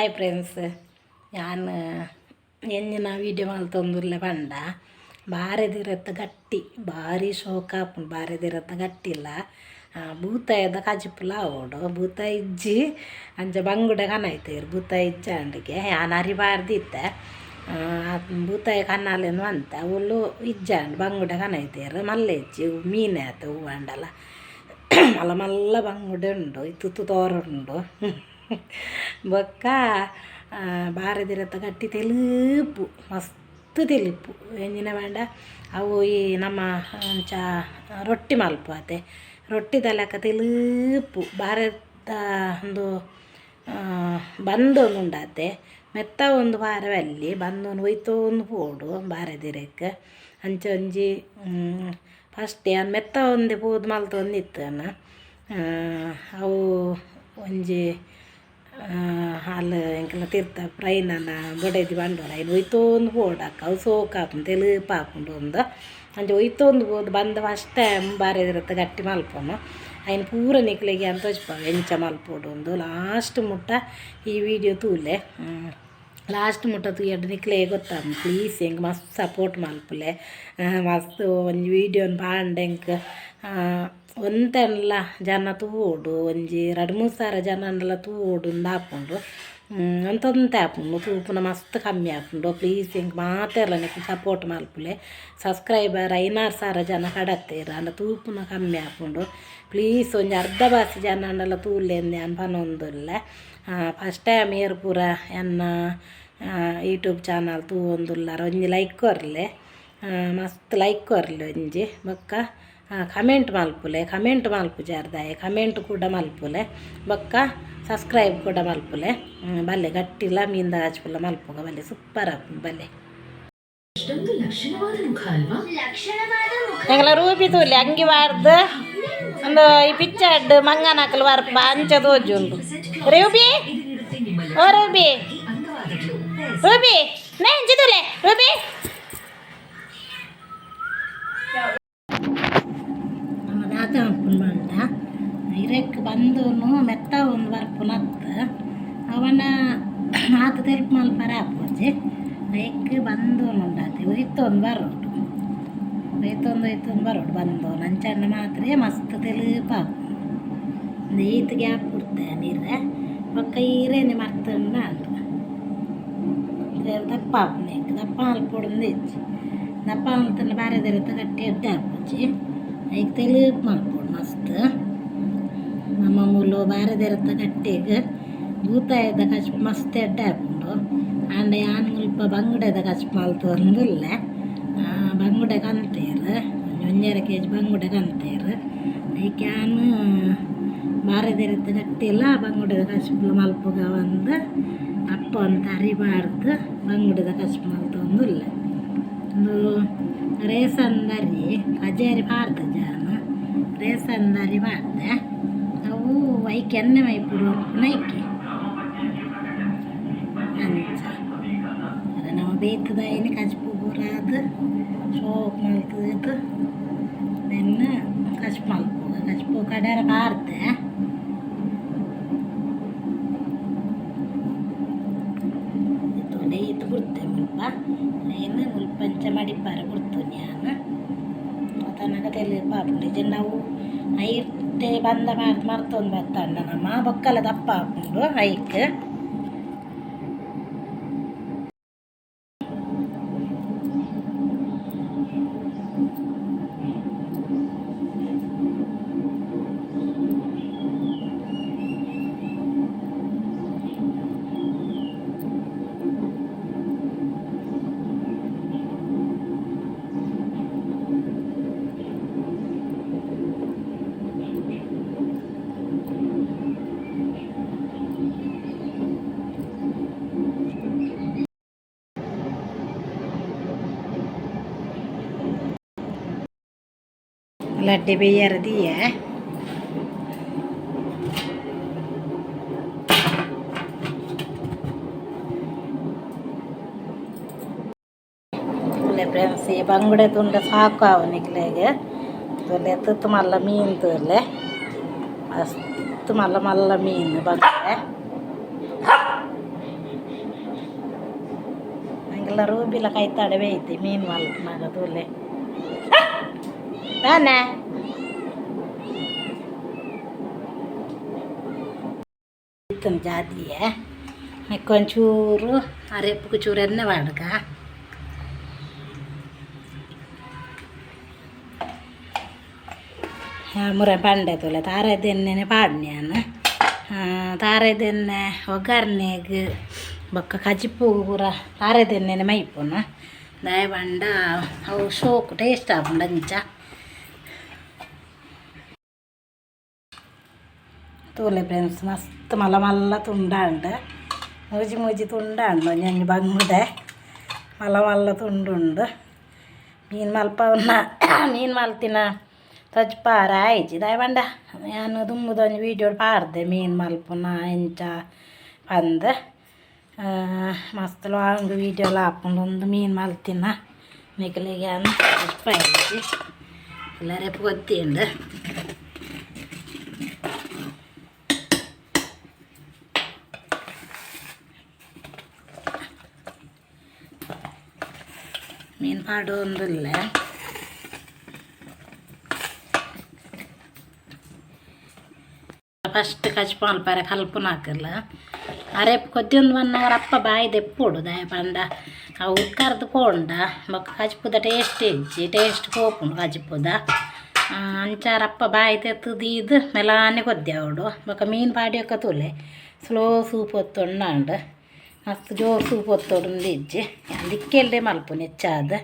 Hi friends, ಯಾನ್ ಎಂಜಿನ video ಮಲ್ತೊಂದುಲ್ಲೆ ಪಂಡ ಬಾರೆದಿರತ್ತ ಗಟ್ಟಿ ಬಾರಿ ಶೋಕ ಆಪುಂಡು. ಬಾರೆದಿರತ್ತ ಗಟ್ಟಿಲ್ಲ ಬೂತಾಯದ ಕಜಿಪುಲ ಆವೊಡು. ಬೂತ ಇಜ್ಜಿ ಅಂಚ ಬಂಗುಡೆ ಕನೈತೇರು ಬೂತ ಇಜ್ಜಾಂಡಿಗೆ ಯಾನ್ ಅರಿ ಪಾಡ್ದಿತ್ತೆ ಬೂತಾಯ ಕನಾಲೇನು ಅಂತ ಅವುಲು ಇಜ್ಜಾಂಡ್ ಬಂಗುಡೆ ಕನೈತೇರು ಮಲ್ಲೆ ಇಜ್ಜಿ ಮೀನೆ ಆತ ಹೂವಾಂಡಲ ಮಲ್ಲ ಮಲ್ಲ ಬಂಗುಡೆ ಉಂಡು ಇತ್ತುತ್ತು ತೋರುಂಡು. ಬೊಕ್ಕ ಬಾರೆದಿರತ್ತ ಗಟ್ಟಿ ತೆಲುಪು ಮಸ್ತ್ ತೆಲುಪು ಎಂಜಿನ ಪಂಡ ಅವು ಈ ನಮ್ಮ ಅಂಚ ರೊಟ್ಟಿ ಮಲ್ಪುವ ಅತೆ ರೊಟ್ಟಿದ ಲೆಕ್ಕ ತೆಲುಪು ಬಾರೆದ ಉಂದು ಬಂದೊಂದು ಉಂಡಾತೆ ಮೆತ್ತ ಒಂದು ಬಾರೆ ಬಲ್ಲಿ ಬಂದೊಂದು ಒಯ್ತೊಂದು ಪೋಡು ಬಾರೆದಿರೆಕ್ ಅಂಚ ಒಂಜಿ ಫಸ್ಟ್ ಯಾನ್ ಮೆತ್ತ ಒಂದೆ ಪೋದು ಮಲ್ತೊಂದಿತ್ತನ ಅವು ಒಂಜಿ ಹಾಲು ಎಂಕಲ್ನ ತಿರ್ತ ಪ್ರೈನನ ಬೊಡೆದಿ ಪಂಡೊಲು ಐನ್ ಒಯ್ತೊಂದು ಪೋಡಕ್ಕ ಅವು ಸೋಕಾಪುಂಡು ತೆಲುಪು ಆಪುಂಡು ಉಂದು ಅಂಚ ಒಯ್ತೊಂದು ಪೋದು ಬಂದ ಫಸ್ಟ್ ಟೈಮ್ ಬಾರೆದಿರತ್ತ ಗಟ್ಟಿ ಮಲ್ಪುನು ಐನ್ ಪೂರ ನಿಕ್ಲೆಗ್ ಯಾನ್ ತೋಜ್ಪಾವೆ ಎಂಚ ಮಲ್ಪೊಡು ಉಂದು ಲಾಸ್ಟ್ ಮುಟ್ಟ ಈ ವಿಡಿಯೋ ತೂಲೆ ಲಾಸ್ಟ್ ಮುಟ್ಟ ತೂಯಡ್ ನಿಕ್ಲೆ ಗೊತ್ತಾಪುಂಡು. ಪ್ಲೀಸ್ ಎಂಕ್ ಮಸ್ತ್ ಸಪೋರ್ಟ್ ಮಲ್ಪುಲೆ ಮಸ್ತ್ ಒಂಜಿ ವೀಡಿಯೋನ್ ಪಾಂಡ ಎಂಕ್ ಒಂತೆನ್ಲ ಜನ ತೂವೊಡು ಒಂಜಿ 2-3 ಸಾವಿರ ಜನ ತೂವೊಡು ಉಂದು ಆಪುಂಡು ಒಂತೊಂತೆ ಆಪುಂಡು ತೂಪುನ ಮಸ್ತ್ ಕಮ್ಮಿ ಆಪುಂಡು. ಪ್ಲೀಸ್ ಎಂಕ್ ಮಾತೆರ್ಲ ನಿಕ್ಲ್ ಸಪೋರ್ಟ್ ಮಲ್ಪುಲೆ. ಸಬ್ಸ್ಕ್ರೈಬರ್ 5-6 ಸಾವಿರ ಜನ ಕಡತ್ತೇರು ಆಂಡ ತೂಪುನ ಕಮ್ಮಿ ಆಪುಂಡು. ಪ್ಲೀಸ್ ಒಂಜಿ ಅರ್ಧ ಬಾಸಿ ಜನ ಆಂಡಲ ತೂಲೆ ಯಾನ್ ಪನೊಂದುಲ್ಲೆ. ಫಸ್ಟ್ ಟೈಮ್ ಏರ್ ಪೂರ ಎನ್ನ ಯೂಟ್ಯೂಬ್ ಚಾನಲ್ ತೂವೊಂದುಲ್ಲಾರ ಒಂಜಿ ಲೈಕ್ ಕೊರ್ಲೆ ಮಸ್ತ್ ಲೈಕ್ ಕೊರ್ಲೆ ಒಂಜಿ ಬೊಕ್ಕ ಕಮೆಂಟ್ ಮಲ್ಪುಲೆ. ಕಮೆಂಟ್ ಮಲ್ಪುಜಾರ್ ದಾಯೆ ಕಮೆಂಟ್ ಕೂಡ ಮಲ್ಪುಲೆ ಬೊಕ್ಕ ಸಬ್ಸ್ಕ್ರೈಬ್ ಕೂಡ ಮಲ್ಪುಲೆ. ಬಲ್ಲೆ ಗಟ್ಟಿಲ ಮೀನ್ದ ಕಜಿಪುಲ ಮಲ್ಪುಗ ಬಲ್ಲೆ ಸೂಪರ್ ಆಪುಂಡು ಬಲ್ಲೆ. ಅಷ್ಟೊಂದು ಲಕ್ಷಣವಾದ ಮುಖ ಅಲ್ವಾ? ಲಕ್ಷಣವಾದ ಮುಖ. ಎಂಕಲ ರೂಪಿ ತೂಲೆ ಅಂಗಿ ವಾರ್ದ್ ಒಂದು ಈ ಪಿಚ್ಚರ್ಡ್ ಮಂಗನಕಲ್ ಬರ್ಪ ಅಂಚ ತೋಜುಂಡು. ರೂಬಿ, ಇದು ನೀಡುತ್ತೆ ನಿಮ್ಮ ಓ ರೂಬಿ, ಅಂದವಾದ ಗ್ಲೋ. ರೂಬಿ ನೇ ಇಂಚಿ ತೂಲೆ ರೂಬಿ. ನಮ್ಮ ದಾತ ಮಲ್ಪುನು ಪಂಡ ಇರೆಕ್ ಬಂದೂನು ಮೆತ್ತ ಒಂದು ಬರ್ಪುನತ್ ಅವನ ಆತ ತೆಲ್ಪು ಮಲ್ಪರೆ ಆಪುಜಿ. ಐಕ್ ಬಂದೂನು ಉಂಡಾತೆ ಒಯ್ತೊಂದು ಬರೋಡು ಒಯ್ತೊಂದು ಒಯ್ತೊಂದು ಬರೋಡು ಬಂದೋನು ಅಂಚಂಡ ಮಾತ್ರ ಮಸ್ತ್ ತೆಲುಪು ಆಪುಂಡು. ಈತ್ ಗ್ಯಾಪ್ ಕೊಡ್ತೆ ನೀರೆ ಬೊಕ್ಕ ಈರೇನೆ ಮರ್ತುಂಡ ಅಂದ್ ದಪ್ಪ ಆಪುಂಡು. ಎಂಕ್ ದಪ್ಪ ಮಲ್ಪೊಡುಂದು ಇಜ್ಜಿ. ದಪ್ಪ ಮಲ್ತಂಡ ಬಾರೆದಿರತ್ತ ಗಟ್ಟಿ ಎಡ್ಡೆ ಆಪುಜಿ. ಐಕ್ ತೆಲುಪು ಮಲ್ಪೊಡು ಮಸ್ತ್. ನಮ್ಮ ಮೂಲು ಬಾರೆದಿರತ್ತ ಗಟ್ಟಿಗ್ ಬೂತಾಯದ ಕಜಿಪು ಮಸ್ತ್ ಎಡ್ಡೆ ಆಪುಂಡು. ಆಂಡ ಯಾನ್ ಮುಲ್ಪ ಬಂಗುಡೆದ ಕಜಿಪು ಮಲ್ತೊಂದುಲ್ಲೆ. ಬಂಗುಡೆ ಕಂತೇರು ಒಂಜಿ ಒಂಜರೆ ಕೆಜಿ ಬಂಗುಡೆ ಕಂತೇರು. ಐಕ್ ಯಾನ್ ಬಾರೆದಿರತ್ತ ಗಟ್ಟಿಲ ಬಂಗುಡೆದ ಕಜಿಪುಲ ಮಲ್ಪುಗ ಒಂದು ಅಪ್ಪ ಒಂತ ಅರಿ ಪಾಡ್ದು ಬಂಗುಡೆದ ಕಜಿಪು ಮಲ್ತೊಂದುಲ್ಲೆ. ಉಂದು ರೇಸನ್ ಅರಿ ಕಜೇರಿ ಪಾಡ್ದು ಜಾನ ರೇಸನ್ ಅರಿ ಪಾಡ್ದೆ. ಅವು ಐಕ್ ಎಣ್ಣೆ ಮೈಪುಡು ಪನ್ಪುನ ಐಕೆ ಅಂಚ ಅರೆ ನಮ ಬೇತದಾಯಿನ ಕಜಿಪು ಪೂರಾದ್ ಸೋಕು ಮಲ್ತುದು ನೆನ್ನ ಕಜಿಪು ಮಲ್ಪುಗ. ಕಜಿಪು ಕಡೆರ ಪಾಡ್ದೆ ತೂಲೆ ಈತ್ ಬುಡ್ತೆ ಮುಲ್ಪ ಐನ್ ಮುಲ್ಪ ಅಂಚ ಮಡಿಪಾರ ಬುಡ್ತುನಿ ಯಾನ್. ತನಕ ತೆಲುಪು ಆಪುಂಡು. ಇಜ್ಜಿಂಡ ಅವು ಐಟೆ ಬಂದ ಮಾರ್ತ್ ಮರ್ತೊಂದು ಬತ್ತಂಡ ನಮ್ಮ ಬೊಕ್ಕಲ ದಪ್ಪ ಆಪುಂಡು ಐಕ್. ಲಡ್ಡೆ ಬೇಯ್ಯಾರ ದೀಯ ಫ್ರೆಂಡ್ಸ್, ಈ ಬಂಗುಡೆ ತುಂಡ ಸಾಕು ಅವು ನಿಕ್ಲೆಗ್. ತೂಲೆ ತುತ್ತು ಮಲ್ಲ ಮೀನು ತೂಲೆ, ಮಸ್ತ್ ಮಲ್ಲ ಮಲ್ಲ ಮೀನು ಬಂಗುಡೆ. ಎಂಕಲ್ಲ ರೂಬಿಲ ಕೈತಾಡೆ ಬೇಯ್ತಿ ಮೀನು ಮಲ್ಪನಾಗ ತೂಲೆ ತಾನೆ ಇತ್ತನ ಜಾತಿಯೇ ಒಂಚೂರು ಅರೆಪ್ಪು ಚೂರು ಎಣ್ಣೆ ವಾಡ್ಕ ಮುರ ಪಂಡೆ ತೂಲೆ ತಾರೆದೆಣ್ಣೆನೆ ಪಾಡ್ನ್ಯಾನ ತಾರೆದೆಣ್ಣೆ ಒಗ್ಗರ್ನೆಗ್ ಬೊಕ್ಕ ಕಜಿಪು ಪೂರ ತಾರೆದೆಣ್ಣೆನೆ ಮೈಪುನ ದಾಯ ಪಂಡ ಅವು ಶೋಕು ಟೇಸ್ಟ್ ಆಪುಂಡು ಅಂಚ ತೂಲೆ ಫ್ರೆಂಡ್ಸ್ ಮಸ್ತ್ ಮಲ್ಲ ಮಲ್ಲ ತುಂಡಾಂಡ್ ಮೂಜಿ ಮೂಜಿ ತುಂಡಾಂಡ್ ಒಂಜೊಂಜಿ ಬಂಗುಡೆ ಮಲ್ಲ ಮಲ್ಲ ತುಂಡುಂಡು ಮೀನು ಮಲ್ಪವನ್ನ ಮೀನು ಮಲ್ತಿನ ತೊಜ್ಪಾರ ಆಯ್ಜಿ ದಾಯ ಪಂಡ ಯಾನ್ ದುಂಬುದ ಒಂಜಿ ವೀಡಿಯೋ ಪಾಡ್ದೆ ಮೀನು ಮಲ್ಪುನ ಎಂಚ ಪಂದ್ ಮಸ್ತ್ ಲಾಂಗ್ ವೀಡಿಯೋಲ ಆಪುಂಡು ಉಂದು ಮೀನು ಮಲ್ತಿನ ನಿಕಲೆಗ್ ಯಾನ್ ತೊಜ್ಪಾಯಿಜಿ ಎಲ್ಲರೆಪ್ ಗೊತ್ತಿಂಡು ಮೀನು ಪಾಡೊಂದುಲ್ಲೆ ಫಸ್ಟ್ ಕಜ್ಪು ಮಲ್ಪರೆ ಕಲ್ಪುನಾಕುಲು ಅರೆಪ್ ಕೊದ್ಯೊಂದು 1 ಅವರ್ ಅಪ್ಪ ಬಾಯಿ ದೆಪ್ಪೊಡು ದಾಯೆ ಪಂಡ ಅವು ಉರ್ಕರ್ದ್ ಪೋಂಡ ಬೊಕ್ಕ ಕಜ್ಪುದ ಟೇಸ್ಟ್ ಇಜ್ಜಿ ಟೇಸ್ಟ್ ಪೋಪುಂಡು ಕಜ್ಪುದ ಅಂಚ ಅಪ್ಪ ಬಾಯಿ ದೆತ್ತ್ ದೀದ್ ಮೆಲಾನೆ ಕೊದ್ಯಾವೊಡು ಬೊಕ್ಕ ಮೀನು ಪಾಡ್ಯೊಕ್ಕ ತೂಲೆ ಸ್ಲೋ ಸೂಪ್ ಒತ್ತೊಂಡಾಂಡ್ ಮಸ್ತ್ ಜೋರು ಸೂಪ್ ಒತ್ತೊಡುಂದು ಇಜ್ಜಿ ದಿಕ್ಕೆಲ್ಡೆ ಮಲ್ಪುನಿ ಹೆಚ್ಚಾದ್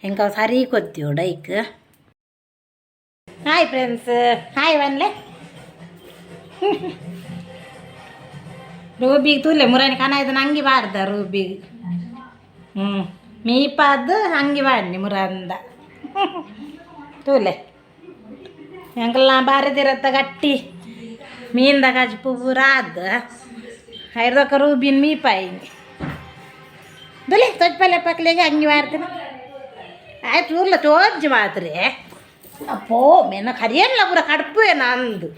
ಎಂಕ್ ಅವು ಸರಿ ಕೊದ್ಯೋಡು ಐಕ್. Hi friends, hi ಪನ್ಲೆ. ರೂಬಿಗೆ ತೂಲೆ ಮುರಾನಿ ಕನಾಯ್ದು ಅಂಗಿ ಬಾರ್ದ ರೂಬಿಗೆ ಮೀಪಾದ್ ಅಂಗಿ ಬಾಡ್ನಿ ಮುರಂದ ತೂಲೆ ಎಂಕಲ್ನ ಬಾರಿದಿರತ್ತ ಗಟ್ಟಿ ಮೀನ್ದ ಕಜ್ಪು ಪೂರ ಆದ್ ಐರ್ದೊಕ್ಕ ರೂಬಿನ್ ಮೀಪಾಯಿ ದುಲೆ ತೊಜ್ಪಲೆ ಪಕ್ಲೆಗೆ ಅಂಗಿ ಬಾರ್ದಿನ ಆಯ್ತು ಊರ್ಲ ತೋಜ್ಜಿ ಮಾತ್ರೆ ಅಪ್ಪೋ ಮೆನ್ನ ಕರಿಯಲ್ಲ ಪೂರ ಕಡ್ಪುವೆ ಅಂದು.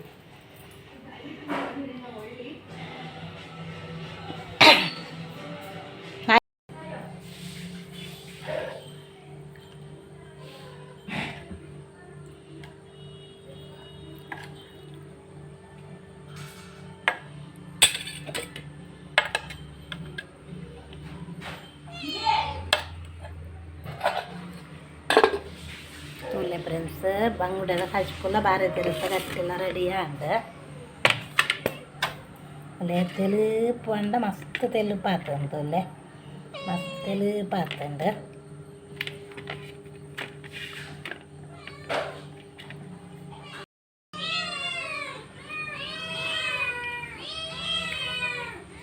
ತೂಲೆ ಫ್ರೆಂಡ್ಸ್ ಬಂಗುಡೆದ ಕಜ್ಪುಲ ಬಾರಿ ತಿರುತ ಗಟ್ಟಿಲ ರೆಡಿ ಆಂಡ್ ಅಲ್ಲೇ ತೆಲುಪು ಪಂಡ ಮಸ್ತ್ ತೆಲುಪು ಆತುಂಡು ತೂಲೆ ಮಸ್ತ್ ತೆಲುಪು ಆತುಂಡು.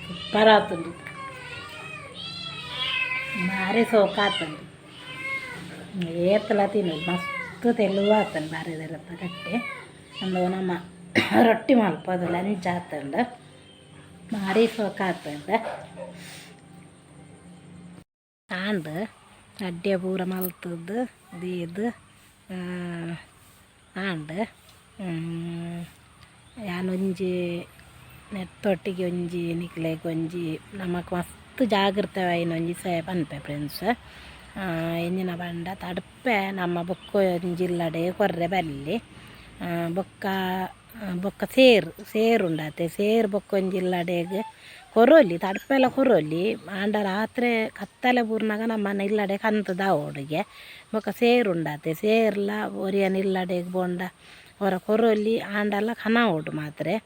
ಸೂಪರ್ ಆತುಂಡು ಬಾರಿ ಸೋಕು ಆತುಂಡು ಏತ್ಲ ತಿನ್ನೋದು ಮಸ್ತ್ ತೆಲುವು ಆತುಂಡು ಬಾರಿ ಇರತ್ತ ಗಟ್ಟಿ ಅಂದು ನಮ್ಮ ರೊಟ್ಟಿ ಮಲ್ಪೊದು ಅಂಚ ಆತುಂಡು ಭಾರಿ ಸೋಕು ಆತುಂಡು ಆಂಡ್ ಅಡ್ಡೆ ಪೂರ ಮಲ್ತುದು ದೀದ್ ಆಂಡ್ ಯಾನ್ ಒಂಜಿ ನೆತ್ತೊಟ್ಟಿಗೆ ಒಂಜಿ ನಿಕ್ಲೆಗ್ ಒಂಜಿ ನಮಕ್ ಮಸ್ತ್ ಜಾಗ್ರತೆ ಆಯಿನ ಒಂಜಿ ಇಸಯ ಪನ್ಪೆ ಫ್ರೆಂಡ್ಸ್. ಎಂಚಿನ ಪಂಡ ತಡ್ಪೆ ನಮ್ಮ ಬೊಕ್ಕ ಒಂಜಿ ಇಲ್ಲಡೆ ಕೊರ್ರೆ ಬಲ್ಲಿ ಬೊಕ್ಕ ಬೊಕ್ಕ ಸೇರು ಸೇರು ಉಂಡತೆ ಸೇರು ಬೊಕ್ಕ ಒಂಜಿ ಇಲ್ಲಡೆಗ್ ಕೊರೊಲಿ ತಡ್ಪೆಲ ಕೊರೊಲಿ ಆಂಡ ರಾತ್ರೆ ಕತ್ತಲೆ ಬೂರ್ನಗ ನಮ್ಮನ ಇಲ್ಲಡೆ ಕಂತುದಾವೊಡುಗೆ ಬೊಕ್ಕ ಸೇರು ಉಂಡತೆ ಸೇರ್ಲ ಒರಿಯನ ಇಲ್ಲಡೆಗ್ ಪೋಂಡ ಒರ ಕೊರೊಲಿ ಆಂಡಲ ಕನವೊಡು ಮಾತ್ರೆ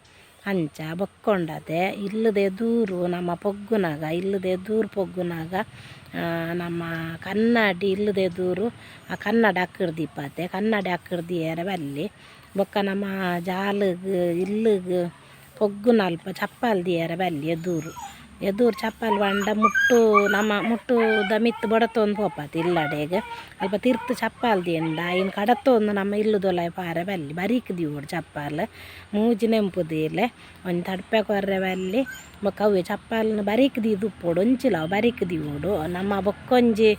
ಅಂಚ ಬೊಕ್ಕ ಉಂಡತೆ ಇಲ್ಲದ ಎದುರು ನಮ್ಮ ಪೊಗ್ಗುನಾಗ ಇಲ್ಲದ ಎದುರು ಪೊಗ್ಗುನಾಗ ನಮ್ಮ ಕನ್ನಡಿ ಇಲ್ಲದ ಎದುರು ಆ ಕನ್ನಡಿ ಅಕ್ಕಡ್ ದೀಪಾತೆ ಕನ್ನಡಿ ಅಕ್ಕಡ್ ದೀಯೆರೆ ಬಲ್ಲಿ ಬೊಕ್ಕ ನಮ್ಮ ಜಾಲಗ್ ಇಲ್ಲುಗ್ ಪೊಗ್ಗುನಲ್ಪ ಚಪ್ಪಲ್ ದೀಯೆರೆ ಬಲ್ಲಿ ಎದುರು ಎದುರು ಚಪ್ಪಲ್ ಪಂಡ ಮುಟ್ಟು ನಮ್ಮ ಮುಟ್ಟುದ ಮಿತ್ತ್ ಬಡತೊಂದು ಪೋಪತೆ ಇಲ್ಲಡೆಗ್ ಅಲ್ಪ ತಿರ್ತ್ ಚಪ್ಪಲ್ ದೀಂಡ ಐನ್ ಕಡತೊಂದು ನಮ್ಮ ಇಲ್ಲುದೊಲಾಯಿ ಪಾರೆ ಬಲ್ಲಿ ಬರೀಕ್ ದೀವೊಡು ಚಪ್ಪಲ್ ಮೂಜಿ ನೆಂಪು ದೀಲೆ ಒಂಜಿ ತಡ್ಪೆ ಕೊರ್ರೆ ಬಲ್ಲಿ ಬೊಕ್ಕ ಅವ್ವೆ ಚಪ್ಪಲ್ನ್ ಬರೀಕ್ ದೀದ್ ಉಪ್ಪೊಡು ಒಂಚಿಲ ಅವು ಬರೀಕ್ ದೀವೊಡು ನಮ್ಮ ಬೊಕ್ಕೊಂಜಿ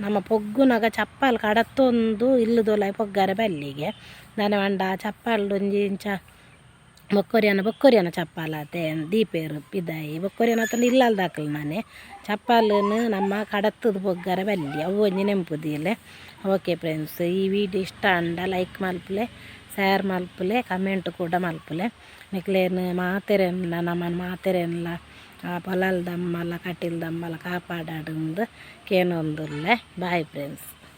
ನಮ್ಮ ಪೊಗ್ಗುನಗ ಚಪ್ಪಲ್ ಕಡತೊಂದು ಇಲ್ಲುದೊಲಾಯಿ ಪೊಗ್ಗರೆ ಬಲ್ಲಿಗೆ ದಾನೆ ಪಂಡ ಆ ಚಪ್ಪಲ್ಡ್ ಒಂಜಿ ಇಂಚ. ಬೊಕ್ಕೊರಿಯನ ಬೊಕ್ಕೊರಿಯನ ಚಪ್ಪಾಲಾತೆ ದೀಪೆರ್ ಪಿದಾಯಿ ಬೊಕ್ಕೊರಿಯನ ಅತ್ತಂಡ ಇಲ್ಲಲ್ದಾಕಲ್ನಾನೆ ಚಪ್ಪಾಲನ್ ನಮ್ಮ ಕಡತ್ತದ ಪೊಗ್ಗರೆ ಬಲ್ಲಿ ಅವು ಒಂಜಿ ನೆಂಪು ದೀಲೆ. ಓಕೆ ಫ್ರೆಂಡ್ಸ್, ಈ ವಿಡಿಯೋ ಇಷ್ಟ ಆಂಡ ಲೈಕ್ ಮಲ್ಪುಲೆ, ಶೇರ್ ಮಲ್ಪುಲೆ, ಕಮೆಂಟ್ ಕೂಡ ಮಲ್ಪುಲೆ. ನಿಕ್ಲೇನ್ ಮಾತೆರೆನ್ಲ ನಮನ್ ಮಾತೆರೆನ್ಲ ಆ ಪೊಲಲ್ದಮ್ಮಲ ಕಟಿಲ್ದಮ್ಮಲ ಕಾಪಾಡಾಡುಂದು ಕೇನೊಂದುಲ್ಲೆ. Bye friends.